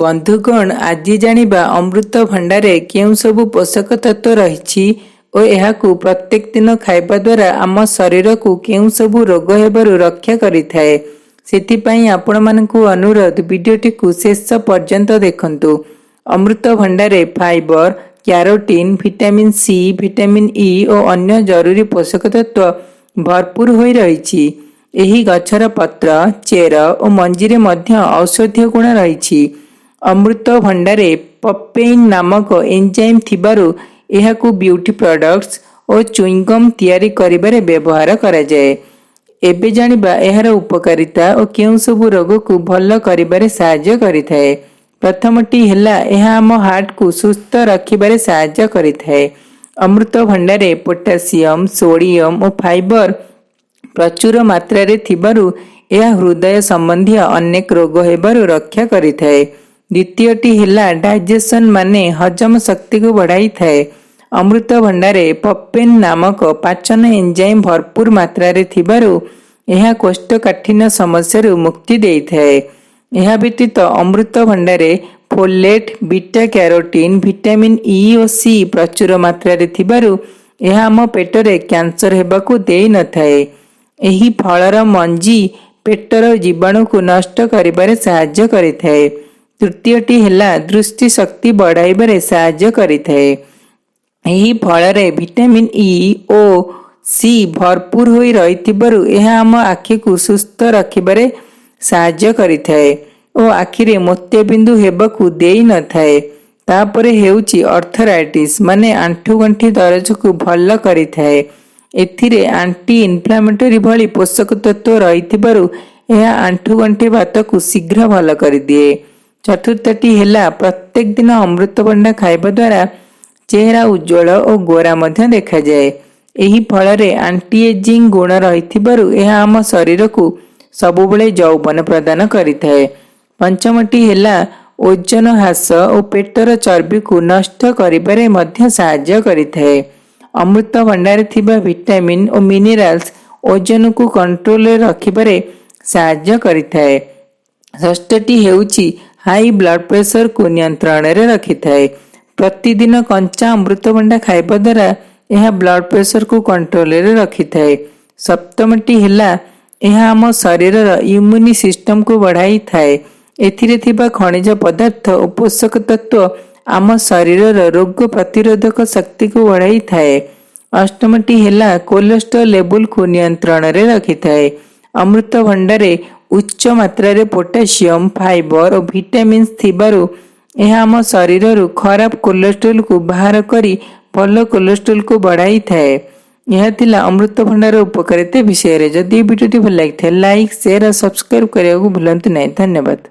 ବନ୍ଧୁଗଣ, ଆଜି ଜାଣିବା ଅମୃତଭଣ୍ଡାରେ କେଉଁ ସବୁ ପୋଷକ ତତ୍ତ୍ୱ ରହିଛି ଓ ଏହାକୁ ପ୍ରତ୍ୟେକ ଦିନ ଖାଇବା ଦ୍ୱାରା ଆମ ଶରୀରକୁ କେଉଁ ସବୁ ରୋଗ ହେବାରୁ ରକ୍ଷା କରିଥାଏ। ସେଥିପାଇଁ ଆପଣମାନଙ୍କୁ ଅନୁରୋଧ, ଭିଡ଼ିଓଟିକୁ ଶେଷ ପର୍ଯ୍ୟନ୍ତ ଦେଖନ୍ତୁ। ଅମୃତଭଣ୍ଡାରେ fibre, carotene, vitamin C, vitamin E ଓ ଅନ୍ୟ ଜରୁରୀ ପୋଷକ ତତ୍ତ୍ୱ ଭରପୁର ହୋଇ ରହିଛି। ଏହି ଗଛର ପତ୍ର, ଚେର ଓ ମଞ୍ଜିରେ ମଧ୍ୟ ଔଷଧୀୟ ଗୁଣ ରହିଛି। ଅମୃତଭଣ୍ଡାରେ ପପେଇନ୍ ନାମକ ଏନଜାଇମ୍ ଥିବାରୁ ଏହାକୁ ବିୟୁଟି ପ୍ରଡକ୍ଟସ୍ ଓ ଚୁଇଙ୍ଗମ୍ ତିଆରି କରିବାରେ ବ୍ୟବହାର କରାଯାଏ। ଏବେ ଜାଣିବା ଏହାର ଉପକାରିତା ଓ କେଉଁ ସବୁ ରୋଗକୁ ଭଲ କରିବାରେ ସାହାଯ୍ୟ କରିଥାଏ। ପ୍ରଥମଟି ହେଲା, ଏହା ଆମ ହାର୍ଟକୁ ସୁସ୍ଥ ରଖିବାରେ ସାହାଯ୍ୟ କରିଥାଏ। ଅମୃତଭଣ୍ଡାରେ ପୋଟାସିୟମ, ସୋଡିୟମ ଓ ଫାଇବର ପ୍ରଚୁର ମାତ୍ରାରେ ଥିବାରୁ ଏହା ହୃଦୟ ସମ୍ବନ୍ଧୀୟ ଅନେକ ରୋଗ ହେବାରୁ ରକ୍ଷା କରିଥାଏ। ଦ୍ୱିତୀୟଟି ହେଲା, ଡାଇଜେସନ ମାନେ ହଜମ ଶକ୍ତିକୁ ବଢ଼ାଇଥାଏ। ଅମୃତଭଣ୍ଡାରେ ପପେନ୍ ନାମକ ପାଚନ ଏନଜାଇମ୍ ଭରପୁର ମାତ୍ରାରେ ଥିବାରୁ ଏହା କୋଷ୍ଠକାଠିନ୍ୟ ସମସ୍ୟାରୁ ମୁକ୍ତି ଦେଇଥାଏ। ଏହା ବ୍ୟତୀତ ଅମୃତଭଣ୍ଡାରେ folate, beta carotene, vitamin E ଓ ସି ପ୍ରଚୁର ମାତ୍ରାରେ ଥିବାରୁ ଏହା ଆମ ପେଟରେ କ୍ୟାନ୍ସର ହେବାକୁ ଦେଇନଥାଏ। ଏହି ଫଳର ମଞ୍ଜି ପେଟର ଜୀବାଣୁକୁ ନଷ୍ଟ କରିବାରେ ସାହାଯ୍ୟ କରିଥାଏ। ତୃତୀୟଟି ହେଲା, ଦୃଷ୍ଟି ଶକ୍ତି ବଢ଼ାଇବାରେ ସାହାଯ୍ୟ କରିଥାଏ। ଏହି ଫଳରେ ଭିଟାମିନ୍ ଇ ଓ ସି ଭରପୁର ହୋଇ ରହିଥିବାରୁ ଏହା ଆମ ଆଖିକୁ ସୁସ୍ଥ ରଖିବାରେ ସାହାଯ୍ୟ କରିଥାଏ ଓ ଆଖିରେ ମୋତିଆବିନ୍ଦୁ ହେବାକୁ ଦେଇନଥାଏ। ତାପରେ ହେଉଛି ଅର୍ଥରାଇଟିସ୍ ମାନେ ଆଣ୍ଠୁଗଣ୍ଠି ଦରଜକୁ ଭଲ କରିଥାଏ। ଏଥିରେ ଆଣ୍ଟି ଇନଫ୍ଲାମେଟୋରୀ ଭଳି ପୋଷକ ତତ୍ତ୍ୱ ରହିଥିବାରୁ ଏହା ଆଣ୍ଠୁଗଣ୍ଠି ବାତକୁ ଶୀଘ୍ର ଭଲ କରିଦିଏ। ଚତୁର୍ଥଟି ହେଲା, ପ୍ରତ୍ୟେକ ଦିନ ଅମୃତଭଣ୍ଡା ଖାଇବା ଦ୍ୱାରା ଚେହେରା ଉଜ୍ଜଳ ଓ ଗୋରା ମଧ୍ୟ ଦେଖାଯାଏ। ଏହି ଫଳରେ ଆଣ୍ଟି ଏଜିଂ ଗୁଣ ରହିଥିବାରୁ ଏହା ଆମ ଶରୀରକୁ ସବୁବେଳେ ଯୌବନ ପ୍ରଦାନ କରିଥାଏ। ପଞ୍ଚମଟି ହେଲା, ଓଜନ ହ୍ରାସ ଓ ପେଟର ଚର୍ବିକୁ ନଷ୍ଟ କରିବାରେ ମଧ୍ୟ ସାହାଯ୍ୟ କରିଥାଏ। ଅମୃତଭଣ୍ଡାରେ ଥିବା ଭିଟାମିନ୍ ଓ ମିନେରାଲ୍ସ ଓଜନକୁ କଣ୍ଟ୍ରୋଲରେ ରଖିବାରେ ସାହାଯ୍ୟ କରିଥାଏ। ଷଷ୍ଠଟି ହେଉଛି, ହାଇ ବ୍ଲଡ ପ୍ରେସରକୁ ନିୟନ୍ତ୍ରଣରେ ରଖିଥାଏ। ପ୍ରତିଦିନ କଞ୍ଚା ଅମୃତଭଣ୍ଡା ଖାଇବା ଦ୍ୱାରା ଏହା ବ୍ଲଡ ପ୍ରେସରକୁ କଣ୍ଟ୍ରୋଲରେ ରଖିଥାଏ। ସପ୍ତମଟି ହେଲା, ଏହା ଆମ ଶରୀରର ଇମ୍ୟୁନ ସିଷ୍ଟମକୁ ବଢ଼ାଇଥାଏ। ଏଥିରେ ଥିବା ଖଣିଜ ପଦାର୍ଥ ଓ ପୋଷକ ତତ୍ତ୍ୱ ଆମ ଶରୀରର ରୋଗ ପ୍ରତିରୋଧକ ଶକ୍ତିକୁ ବଢ଼ାଇଥାଏ। ଅଷ୍ଟମଟି ହେଲା, କୋଲେଷ୍ଟ୍ରଲ ଲେବୁଲକୁ ନିୟନ୍ତ୍ରଣରେ ରଖିଥାଏ। ଅମୃତଭଣ୍ଡାରେ ଉଚ୍ଚ ମାତ୍ରାରେ ପୋଟାସିୟମ, ଫାଇବର ଓ ଭିଟାମିନ୍ସ ଥିବାରୁ ଏହା ଆମ ଶରୀରରୁ ଖରାପ କୋଲେଷ୍ଟ୍ରଲକୁ ବାହାର କରି ଭଲ କୋଲେଷ୍ଟ୍ରଲକୁ ବଢ଼ାଇଥାଏ। ଏହା ଥିଲା ଅମୃତଭଣ୍ଡାର ଉପକାରିତା ବିଷୟରେ। ଯଦି ଏହି ଭିଡ଼ିଓଟି ଭଲ ଲାଗିଥାଏ, ଲାଇକ୍, ସେୟାର ଓ ସବସ୍କ୍ରାଇବ କରିବାକୁ ଭୁଲନ୍ତୁ ନାହିଁ। ଧନ୍ୟବାଦ।